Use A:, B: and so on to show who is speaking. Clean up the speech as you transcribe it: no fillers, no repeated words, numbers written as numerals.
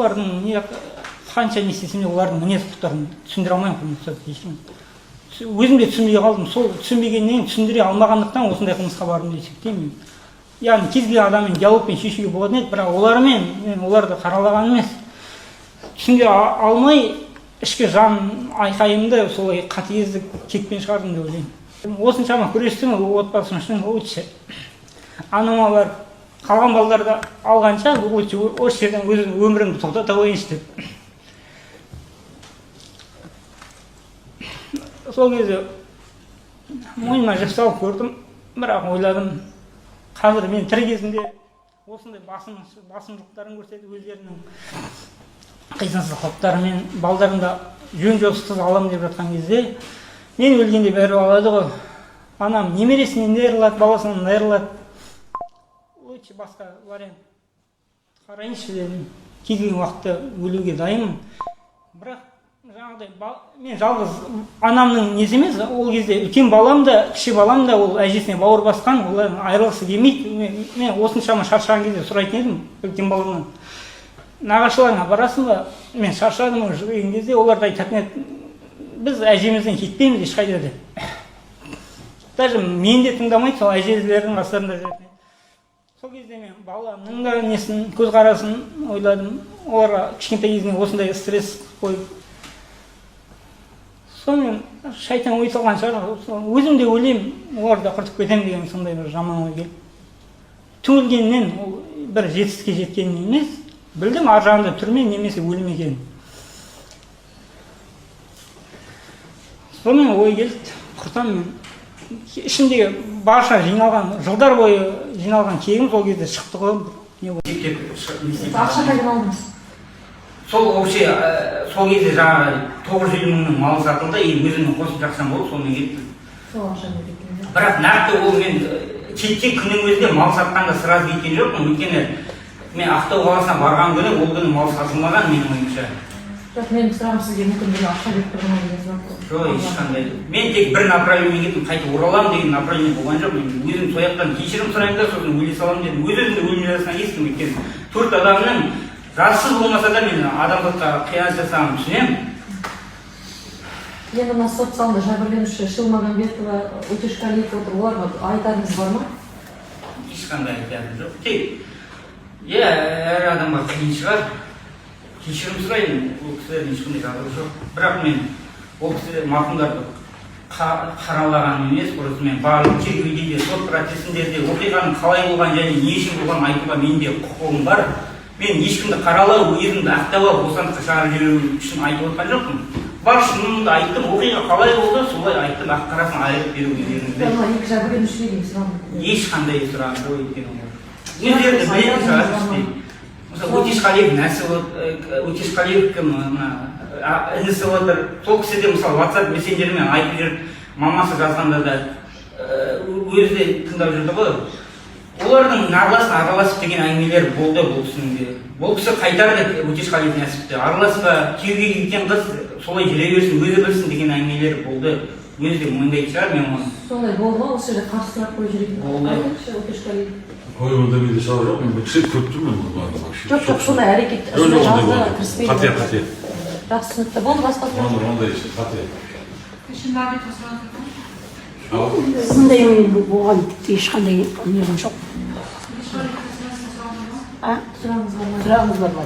A: Олардың не, қанша не істесем де, олардың мінез құлықтарын түсіндіре алмаймын, құрметті сот, ешкім. Өзім де түсінбей қалдым. Сол түсінбегеннен кейін, түсіндіре алмағандықтан осындай қылмысқа бардым деп есептеймін. Яғни кез келген адаммен диалогпен шешуге болатын еді, бірақ олармен мен оларды қаралаған емес, түсіндіре алмай, ішкі жан айқайымды солай қатыгездік кекпен шығардым деп ойлаймын. Осыншама күрестім, отбасым үшін лучше анама барып, қалған балдарды алғанша, лучше осы жерден өзім өмірімді тоқтата қояйыншы деп. Сол кезде мойныма жіп салып көрдім, бірақ ойладым, қазір мен тірі кезімде осындай басымдылықтарын көрсетіп, өздерінің қисынсыз қылықтарымен балдарымды жөн жосықсыз аламын деп жатқан кезде, мен өлгенде бәрі алады ғой. Анам немересінен де айырылады, баласынан да айырылады. Лучше басқа вариант қарайыншы дедім. Кез келген уақытта өлуге дайынмын, бірақ жаңағыдай мен жалғыз анамның несі емес, ол кезде үлкен балам да, кіші балам да ол әжесіне бауыр басқан, олар айырылғысы келмейді. Мен осыншама шаршаған кезде сұрайтын едім үлкен баламнан: «Нағашыларыңа барасың ба, мен шаршадым уже», — деген кезде, олар да айтатын еді: «Біз әжемізден кетпейміз ешқайда», — деп. Даже мен де тыңдамайды, сол әжелердің қастарында жүретін еді. Сол кезде мен баламның да несін, көзқарасын ойладым, оларға кішкентай кезінен осындай стресс қойып, сонымен шайтан ой салған шығар. Өзім де ойлаймын, олар да құртып кетемін деген сондай бір жаман ой келіп түңілгеннен, ол бір жетістікке жеткеннен емес, білдім ар жағында түрме немесе өлім екенін. Сонымен ой келді, құртамын мен. Ішімдегі барша жиналған, жылдар бойы жиналған кегім сол кезде шықты ғой. Не болды?
B: Ақша қайдан алдыңыз?
A: Сол вообще сол кезде жаңағы 950 мыңның малы сатылды и өзімнің қосымша ақшам болды, сонымен кеттім.
B: Сол ақшамен кеттіңіз, иә?
A: Бірақ нақты ол мен кеткен күннің өзінде мал сатқанда сразу кеткен жоқпын, өйткені мен Ақтау қаласына барған күні, ол күні мал сатылмаған, менің ойымша.
B: Жоқ, менің сұрағым сізге мүмкін біреу ақша беріп тұрған ма деген сұрақ қой.
A: Жоқ, ешқандай. Мен тек бір направлениемен кеттім, қайтып ораламын деген направление болған жоқ. Мен өзім сол жақтан кешірім сұраймын да, сосын өле саламын дедім. Өз өзімді өлім жазасына кестім, өйткені төрт адамның жазықсыз болмаса да, мен адамзатқа қиянат жасағанын түсінемін.
B: Енді мына сот залында жәбірленуші Шилмагамбетова, Өтешқалиев отыр, оларға айтарыңыз бар ма?
A: Ешқандай айтарым жоқ. Тек, иә, әр адамға қиын шығар, кешірім сұраймын. Ол кісілердің ешқандай жазығы жоқ, бірақ мен ол кісі марқұмдарды қаралағаным емес. Просто мен барлық тергеуде де, сот процесінде де оқиғаның қалай болғанын және не үшін болғанын айтуға менің де құқығым бар. Мен ешкімді қаралау, өзімді ақтап алып, бостандыққа шығарып жіберу үшін айтып отқан жоқпын. Бар шынымды айттым, оқиға қалай болды, солай айттым. Ақ қарасын айырып беру өздеріңізде.
B: Мына екі жәбірленушіге деген сұрағым.
A: Ешқандай сұрағым жоқ, өйткені олар өздері де білетін шығар іштей. Мысалы, Өтешқалиев нәсі, Өтешқалиев кім, мына інісі отыр, сол кісі де, мысалы, WhatsApp мессенджермен айтып жүріп, мамасы жазғанда да өзі де тыңдап жүрді ғой. Олардың нағыласын араласып деген әңгімелер болды. Бұл кісінің де, бұл кісі қайтарды Өтешқалиев Нәсіпті, араласпа, күйеуге кеткен қыз солай жүре берсін, өзі білсін деген әңгімелер болды. Өзі де мойындайтын шығар мен оны.
B: Сондай болды ма? Осы жерде қарсы сұрақ қойып жіберейін.
A: Болды.
B: Айтыңызшы, Өтешқалиев.
C: Ой, ондай менде шаруа жоқ, мен бірінші рет көріп тұрмын мен бұларды вообще.
B: Жоқ, жоқ, сондай әрекет,
C: Жоқ,
B: сондай
C: жоқ, ондай
B: жаза
C: болған жоқ.
B: кіріспейді.
C: Қате, қате.
B: Жақсы, түсінікті болды. Басқа сұрақ?
C: Ондай қате.
D: Шынбағамбетова сұрағыңыз бар ма?
E: Ондай болған тіпті ешқандай неғым жоқ.
D: Өтешқалиевтің сұрағыңыз бар ма?
E: А?
B: Сұрағыңыз бар ма?
E: Сұрағыңыз бар ма?